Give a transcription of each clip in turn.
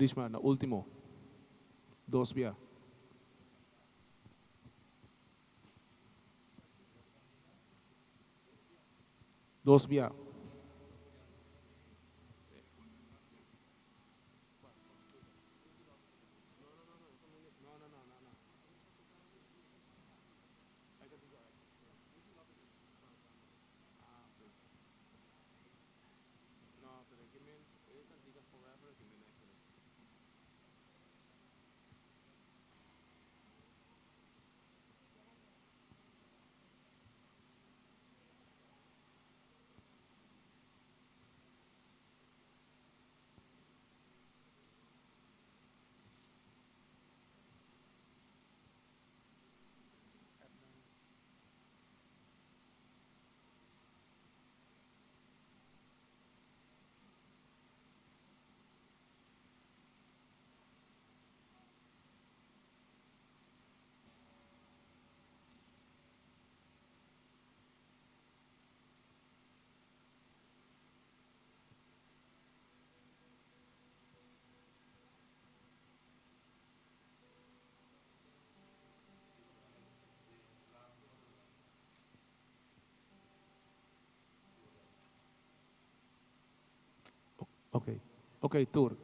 Rishma, na último. Dos bia. Dos bia. Ok. Ok, tur.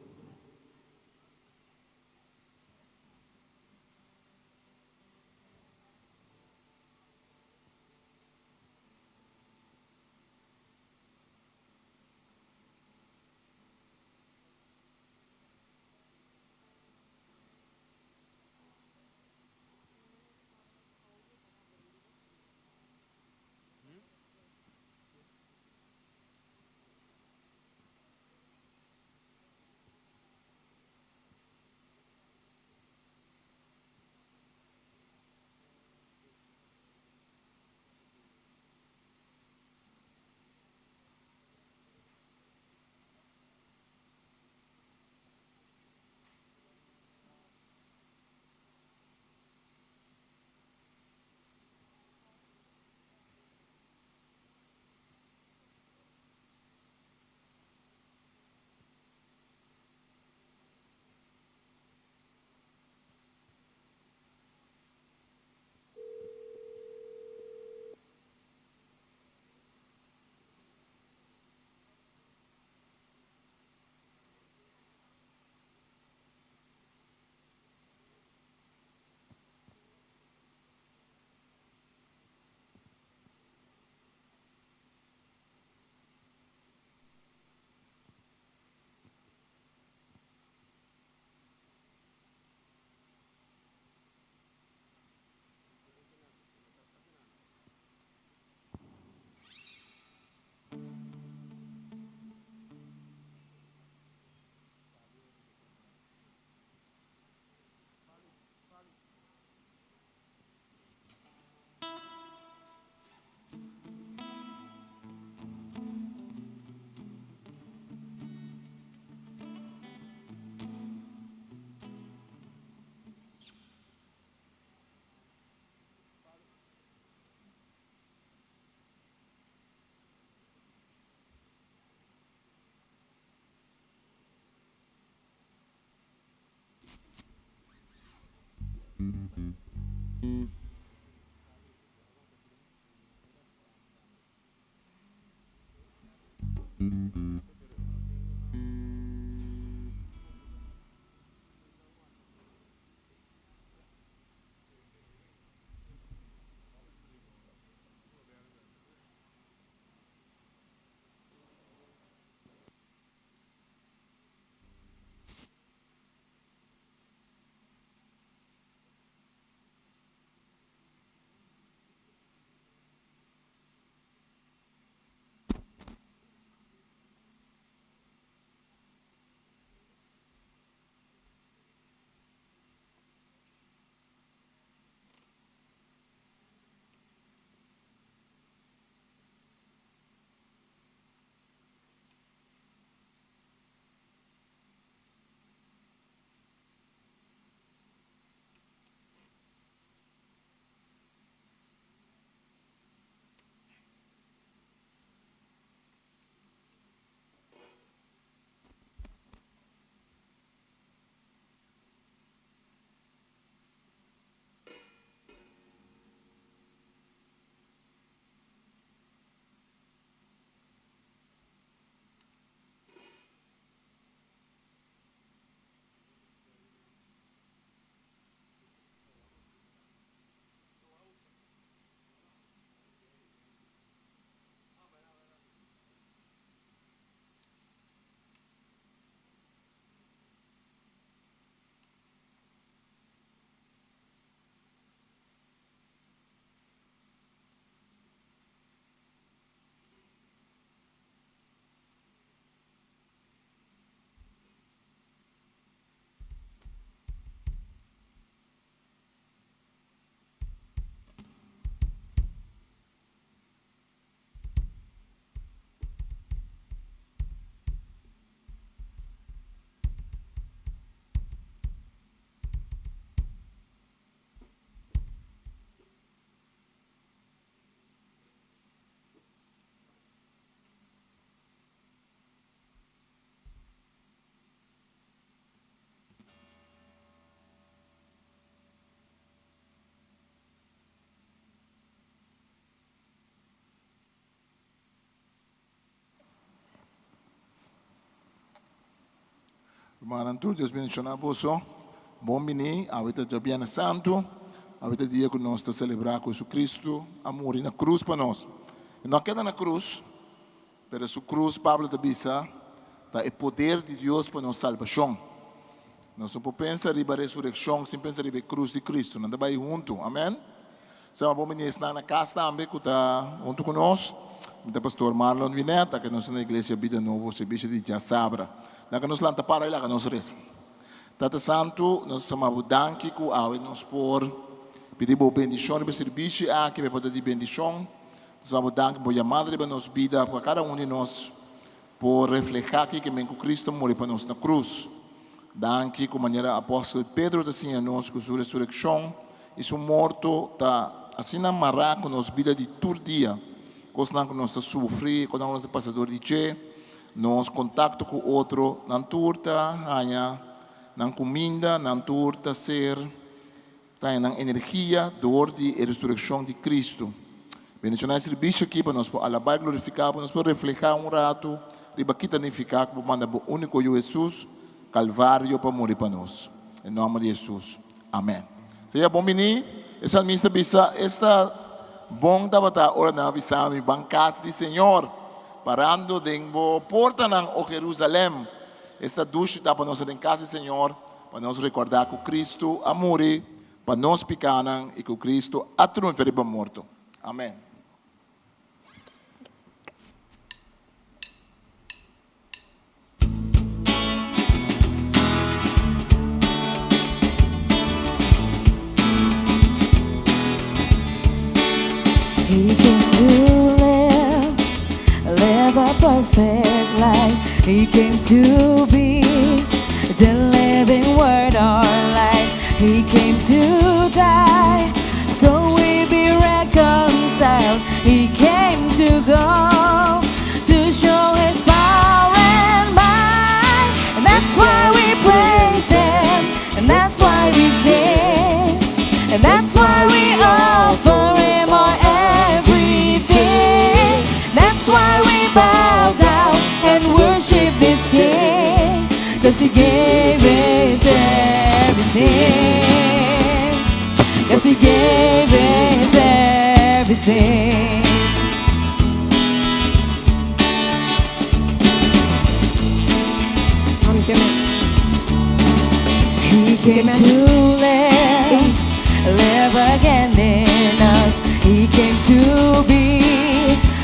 Rumannan tur, Dios bendiciona boso. Bon bini, awe ta djabièrnè santu, awe ta dia ku nos ta selebrá ku Jesucristo a muri na krus pa nos. E no a keda na krus, pero su krus, Pablo ta bisa, ta e poder di Dios pa nos salbashon. Nos no por pensa riba resurekshon sin pensa riba e krus di Cristo. Nan ta bai huntu. Amen. Sa bo bini esnan na kas tambe ku ta huntu ku nos. Mi ta Pastor Marlon Winet, aki nos ta na Iglesia Bida Nobo, servisio di djasabra. Laga nos lanta para i laga nos resa. Tata Santu, nos ta sama bo danki ku awe nos por pidi bo bendishon riba e servisio aki, pa e por ta di bendishon. Nos ta sama bo danki pa bo yamada riba nos bida, pa kada un di nos por reflehá kiko men ku Kristu muri pa nos na krus. Danki ku manera apòstel Pedro ta siña nos ku su resurekshon i su morto ta asina mará ku nos bida di tur dia, kosnan ku nos ta sufri, kosnan ku nos ta pasa dor di dje, nos kontakto ku otro, nan tur ta haña nan kuminda, nan tur ta ser Ta haña nan energia dor di e resurekshon di Kristu. Bendishoná e sirbisio aki pa nos por alabá i glorifiká, pa nos por reflehá un ratu riba ki ta nifiká ku bo manda bo úniko Yu Hesus Kalvario pa muri pa nos. Den nòmber di Hesus. Amèn. Sea bon biní. E salmista bisa, Esta bon tabata ora nan a bisa mi, Ban kas di Señor, parando den bo portanan, o Jerusalèm. Esta dushi ta pa nos ta den kas di Señor. Pa nos rekordá ku Kristu a muri pa nos pikánan i ku Kristu a triunfa riba morto. Amèn. He came to live, live a perfect life. He came to be the living word of life. He came to die so we be reconciled. He came to go to show his power and might. And that's why we praise him. And that's why we sing. And that's why we offer him our everything. That's why we bow down. He came to live, live again in us. He came to be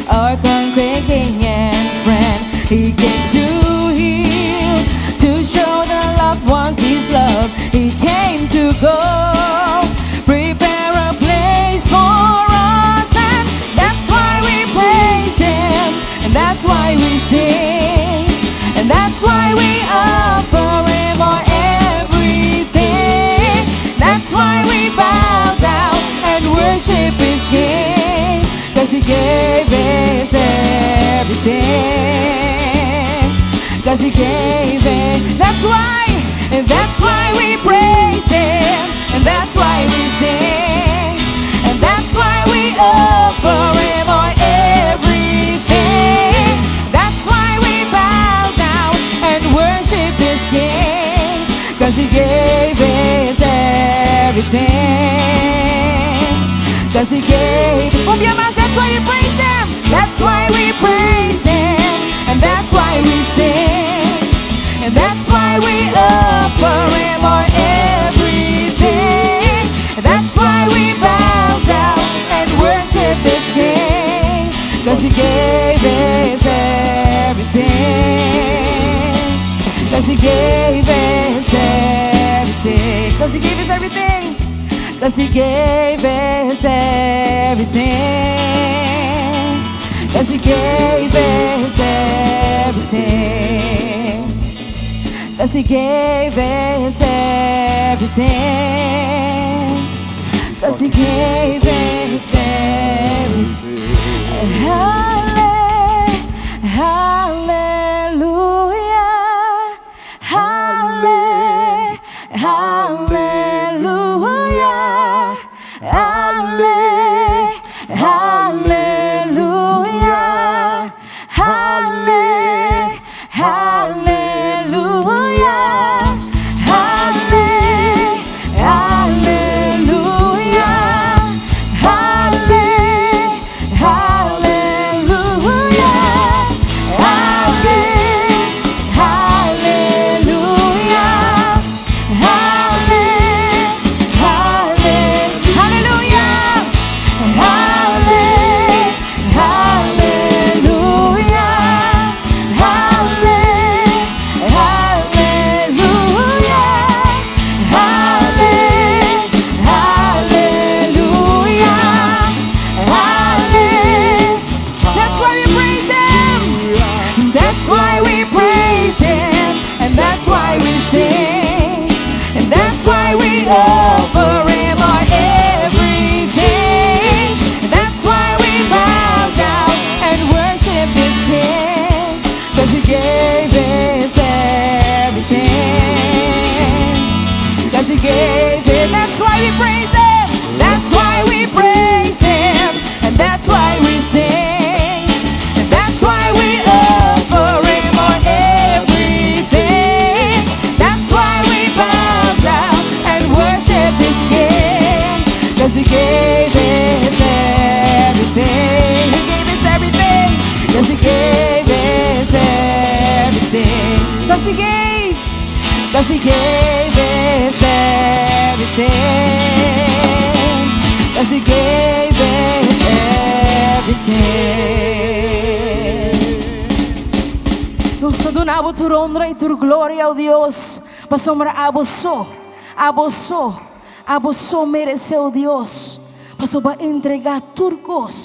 our conquering king and friend. He came to heal, to show the loved ones his love. He came to go, prepare a place for us. And that's why we praise him, and that's why we sing, and that's why we offer him our everything. That's why we bow down and worship his King, 'cause he gave us everything. 'Cause he gave it. That's why, and that's why we praise him, and that's why we sing, and that's why we offer him our everything. That's why we bow down and worship this King, 'cause he gave us everything. 'Cause he gave. Un bia mas, that's why we praise him. That's why we praise him. And that's why we sing. And that's why we offer him our everything. That's why we bow down and worship this King. 'Cause he gave us everything. 'Cause he gave us everything. 'Cause he gave us everything. 'Cause he gave us everything. 'Cause he gave us everything. 'Cause he gave us everything. 'Cause he gave us everything. Hallelujah. Halle, hallelujah. Halle, hallelujah. Halle, hallelujah. Halle, hallelujah. Halle, hallelujah. Halle, hallelujah. Halle, halle, hallelujah. Halle, hallelujah. Halle, hallelujah. Halle, hallelujah. Halle. That's why we praise him. That's why we praise him. And that's why we sing. And that's why we offer him our everything. That's why we bow down and worship this King. 'Cause he gave us everything. 'Cause he gave it. That's why we praise him. That's why we praise him. And that's why we sing. And that's why we offer him our everything. That's why we bow down and worship this King. 'Cause he gave us everything. He gave us everything. 'Cause he gave us everything. 'Cause he gave. 'Cause he gave us everything. 'Cause he gave us everything. Nos ta duna bo tur honra i tur gloria, oh Dios. Pasobra abo so, abo so, abo so meresé, oh Dios. Pasobra bo a entregá tur kos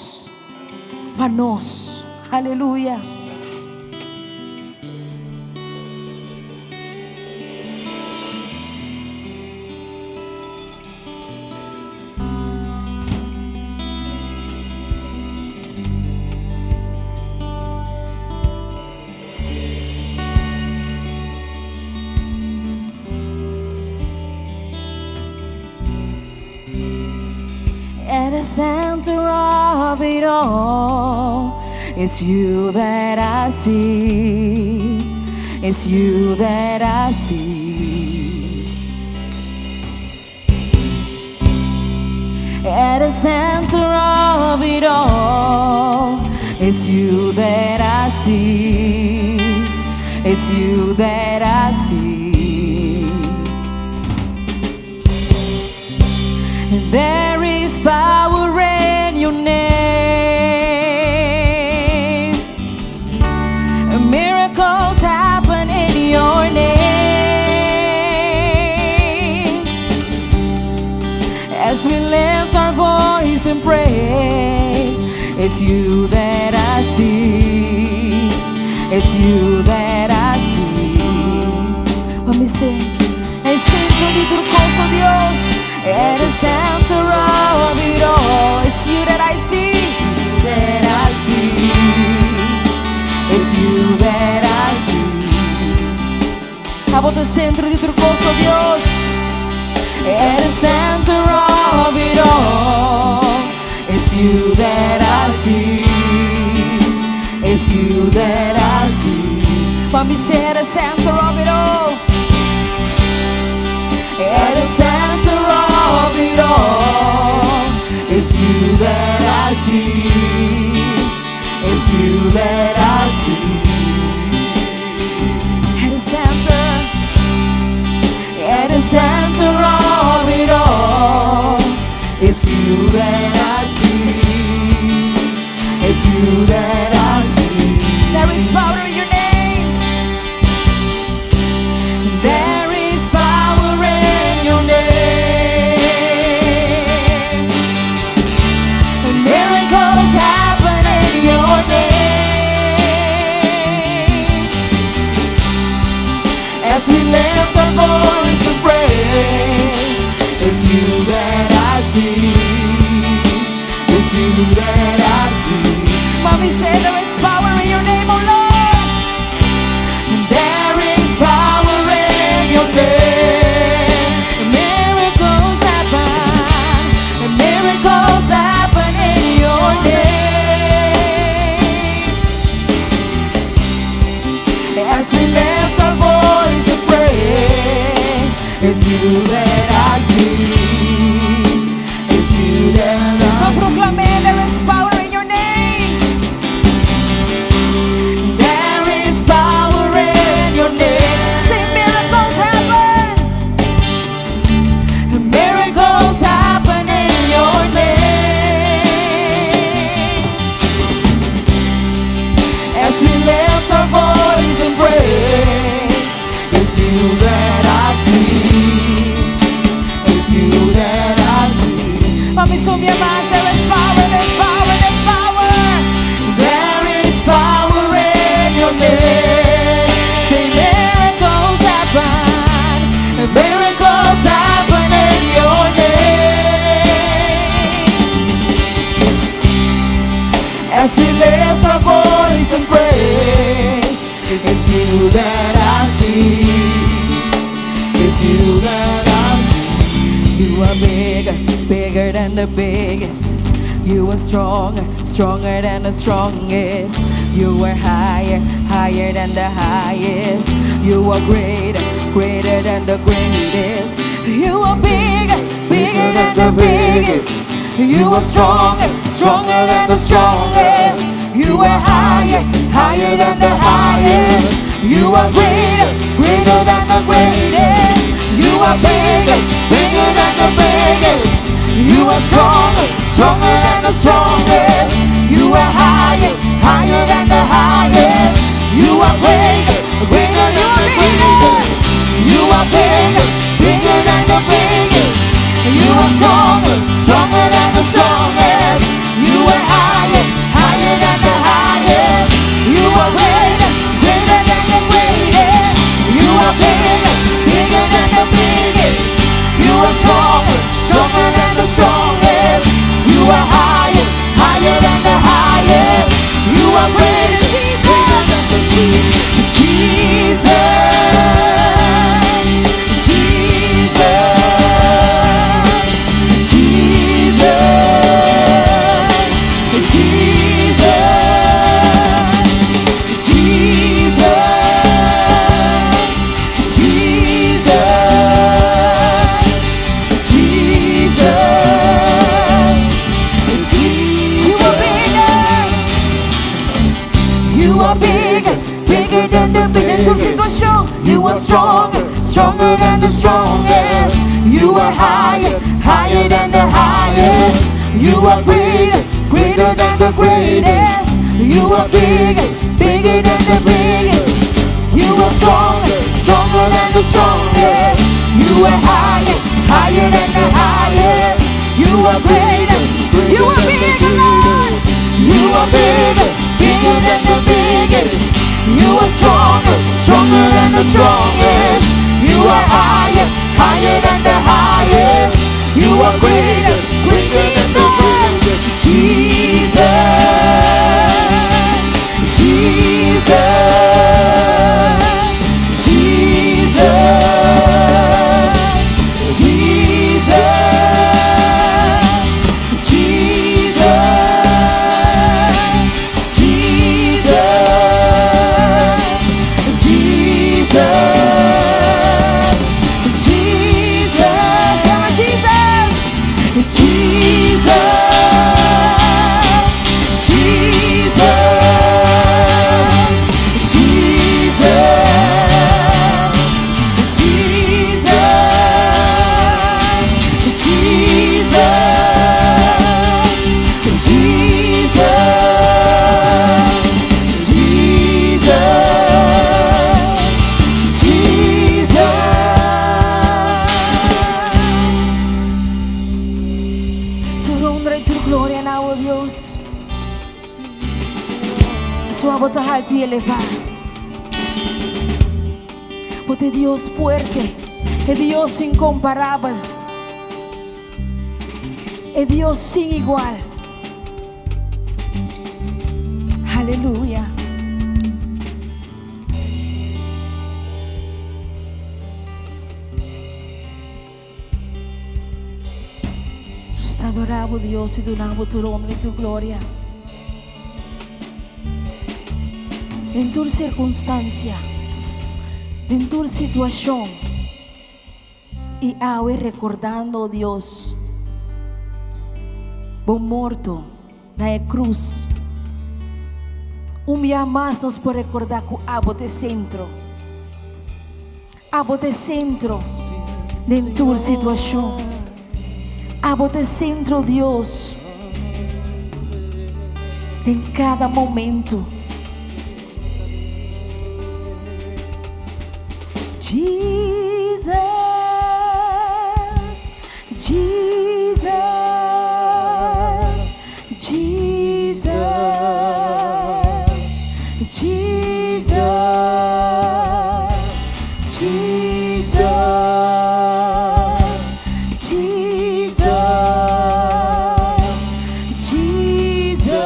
pa nos. Aleluya. At the center of it all, it's you that I see. It's you that I see. At the center of it all, it's you that I see. It's you that I see. And there is power in your name. Miracles happen in your name. As we lift our voice in praise, it's you that I see. It's you that I see. Let me sing. E sentro di tur kos, oh Dios. At the center of it all. It's you that I see. That I see. It's you that I see. Abo ta sentro di tur kos, oh Dios. At the center of it all. It's you that I see. It's you that I see. When we say the center of it all. At the center of it all. It's you that I see. It's you that I see. At the center, at the center of it all. It's you that I see. It's you that I see. There is power in your name. There is power in your name. Miracles happen in your name. As we lift our voice and praise, it's you that I see. It's you that I see. Mommy said there is power in your name, oh Lord. There is power in your name. Miracles happen. Miracles happen in your name. As we lift our voice and praise, it's you that I see. It's you that I see. Proclaim there is power in your name. There is power in your name. Say miracles happen. Miracles happen in your name. As we lift our voice and praise, it's you that I see. It's you that I see. Mami, sumia mas, there is power, there's power, there's power. There is power in your name. Say miracles happen. Miracles happen in your name. As we lift our voice and praise, it's you that I see. It's you that I see. You are bigger, bigger than the biggest. You are stronger, stronger than the strongest. You are higher, higher than the highest. You are greater, greater than the greatest. You are bigger, bigger than the biggest. You are stronger, stronger than the strongest. You are higher, higher than the highest. You are greater, greater than the greatest. You are bigger, bigger than the biggest. You are stronger, stronger than the strongest. You are higher, higher than the highest. You are greater, greater than the greatest. You are bigger, bigger than the biggest. You are stronger, stronger than the strongest. You are higher, higher than the highest. You are greater, greater than the greatest. You are bigger, bigger than the biggest. You are stronger, stronger than the strongest. You are higher, higher than the highest. You are greater, Jesus. Jesus, Jesus, Jesus, Jesus, Jesus, Jesus, Jesus, Jesus. You are bigger. You are bigger, Bigger than the biggest. Den tur situashon. You are stronger, stronger than the strongest. You are higher, higher than the highest. You are greater, greater than the greatest. You are bigger, bigger than the biggest. You are stronger, stronger than the strongest. You are higher, higher than the highest. You are greater, you are bigger, Lord. You are bigger, bigger than the biggest. You are stronger, stronger than the strongest. You are higher, higher than the highest. You are greater, greater than the greatest. Jesus, Jesus, Jesus, Jesus, Jesus, Jesus, Jesus, Jesus, Jesus, Jesus, Jesus, Jesus, Jesus, Jesus, Jesus, Jesus, Jesus. Tur honra i tur gloria na bo, Dios. Pasobra bo ta haltu i elevá. Bo ta e Dios fuerte, e Dios inkomparabel, e Dios sin igual. Aleluya. Nos ta adorá bo, Dios, i duna bo tur honra i tur gloria. Den tur sirkunstansia, den tur situashon, i awe rekordando, o Dios, bo morto na e krus. Un bia mas nos por rekordá ku abo ta e sentro. Abo ta e sentro den tur situashon. Abo ta e sentro, Dios, den kada momento. Jesus, Jesus, Jesus, Jesus, Jesus, Jesus, Jesus,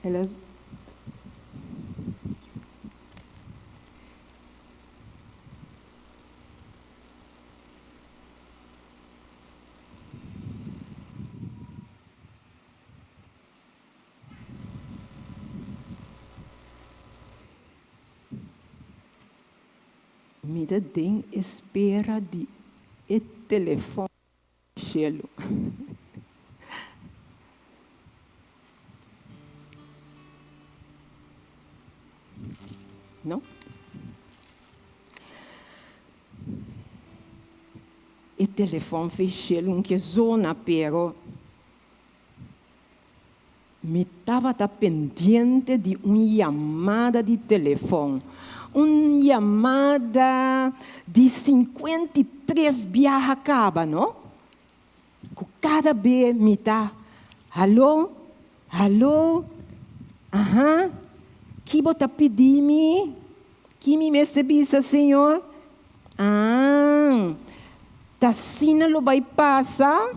Jesus. Mi ta den espera di e telefòn di shelu. No? E telefòn fei shelu un ke zona, pero mi tabata pendiente di un yamada di telefòn, un yamada di 53 biaha kaba, no? Ku kada be mi ta, Haló, haló, aha, ki bo ta pidi mi? Ki mi mester bisa, Señor? Ah, ta asina lo bai pasa?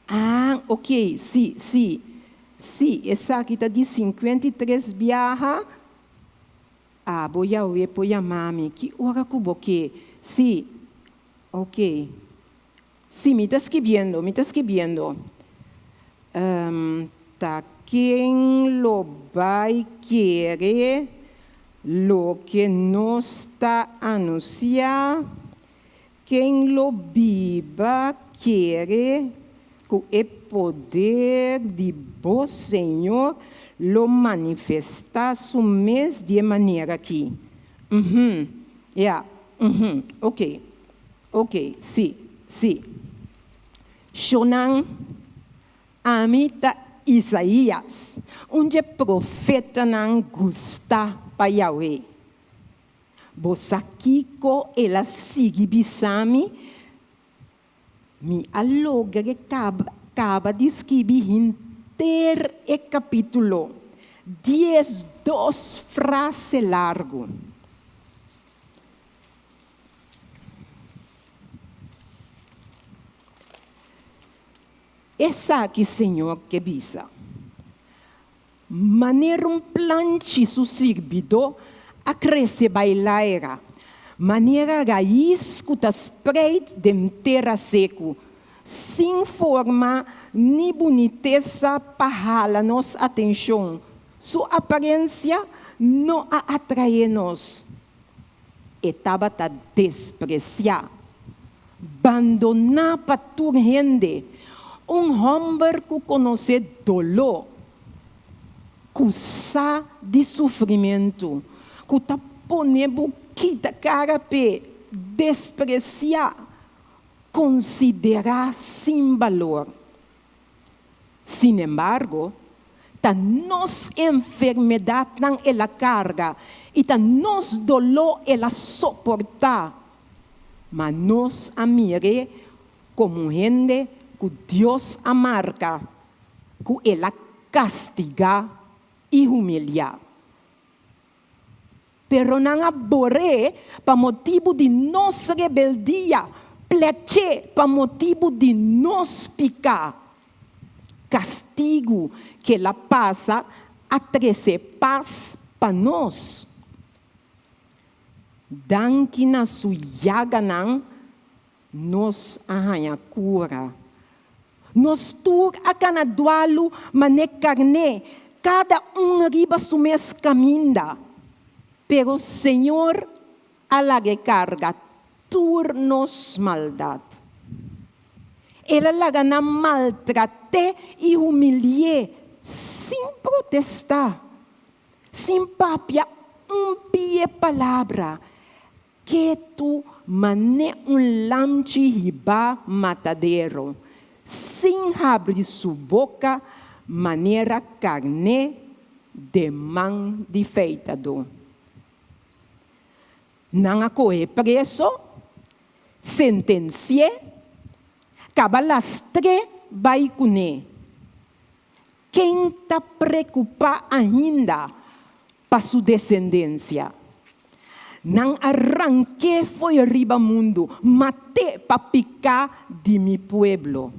Ah, ok, sí, sí, sí, esaki ta di 53 biaha. Abo Yahweh por yama mi ki ora ku bo ke. Sí, ok. Sí, mi ta skibiendo, mi ta skibiendo. Um, ta ken lo bai kere loke nos ta anunsiá? Ken lo biba kere ku e poder di bo Señor lo manifestá su mes di e manera akí? Uhum. Ya. Uhum. Ok. Ok. Sí. Sí. Shonnan, ami ta Isaías, un dje profetanan gustá pa Yahweh. Bo sa kiko el a sigui bisa mi? Mi a logra kaba di skibi henter e kapítulo, 12 frase largu. Esaki Señor ke bisa, Manera un planchi su sirbidó a krese bai laira, manera rais ku ta spreit den tera seku, sin forma ni bunitesa pa hala nos atenshon, su aparensia no a atraé nos. E tabata despresiá, bandoná pa tur hende, un hòmber ku konosé doló, ku sa di sufrimentu, ku ta pone bo kita kara p'e, despresiá, konsiderá sin balor. Sinembargo, ta nos enfermedatnan el a karga i ta nos doló el a soportá. Ma nos a mir'é komo un hende ku Dios a marka, ku el a kastigá i humiliá. Pero nan a bor'é pa motibu di nos rebeldia, plèch'é pa motibu di nos piká. Kastigu ku el a pasa a trese pas pa nos. Danki na su yaganan nos a haña kura. Nos tur a kana dualu man'é karné, kada un riba su mes kaminda. Pero Señor a lag'é karga tur nos maldat. El a laga nan maltrat'é i humili'é sin protestá, sin papia un pie palabra. Ketu man'é un lamchi hibá matadero, sin habri su boka manera karné den man di feitadó. Nan a kohe preso, sentensi'é, kaba lastr'é bai kuné. Ken ta preokupá ainda pa su desendensia? Nan a rank'é fo'i riba mundu, mat'é pa piká di mi pueblo.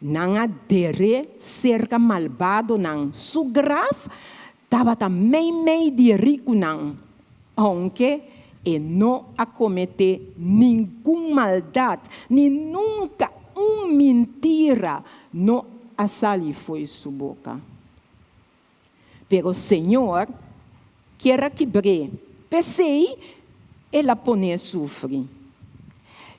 Nan a der'é serka malbadonan, su graf tabata meimei di rikunan, ounke e no a kometé ningun maldat, ni nunka un mintira no a sali fo'i su boka. Pero Señor kier a kibr'é, p'esei el a pon'é sufri.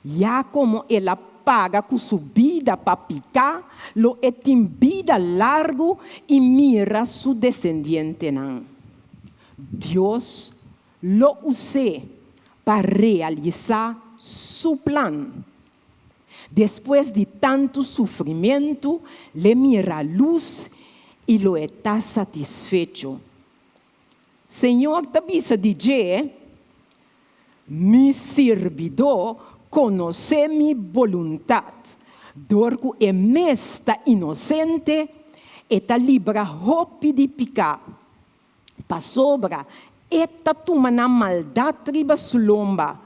Ya komo el a paga ku su bida pa piká, lo e tin bida largu i mira su desendientenan. Dios lo us'é pa realisá su plan. Despues di tantu sufrimentu, l'e mira lus i lo e ta satisfecho. Señor ta bisa di dje, Mi sirbidó konosé mi boluntat, dor ku e mes ta inosente, e ta libra hopi di piká, pasobra e ta tuma nan maldat riba su lomba.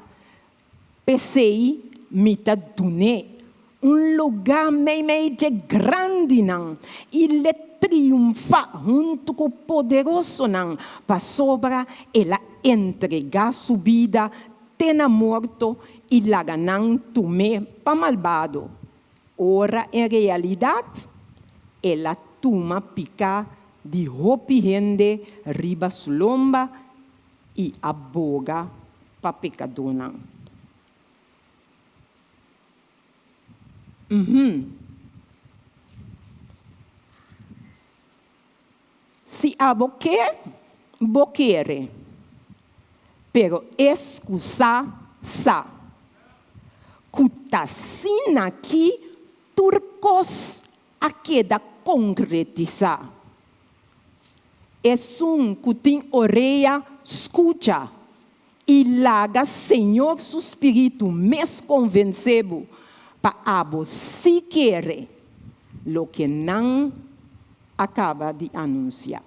P'esei mi ta dun'é un lugá meimei dje grandinan i l'e triunfá huntu ku poderosonan, pasobra el a entregá su bida te na morto i laga nan tum'é pa malbado, ora en realidat el a tuma piká di hopi hende riba su lomba i a boga pa pekadónan. Uhum. Si abo ke, bo kere. Pero es ku sa, sa. Ku ta asina ki tur kos a keda konkretisá. Esun ku tin orea, skucha i laga Señor su Spiritu mes konvensé bo pa abo sí kere loke nan a kaba di anunsiá.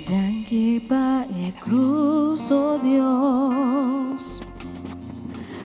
Danki pa e cruz, oh Dios.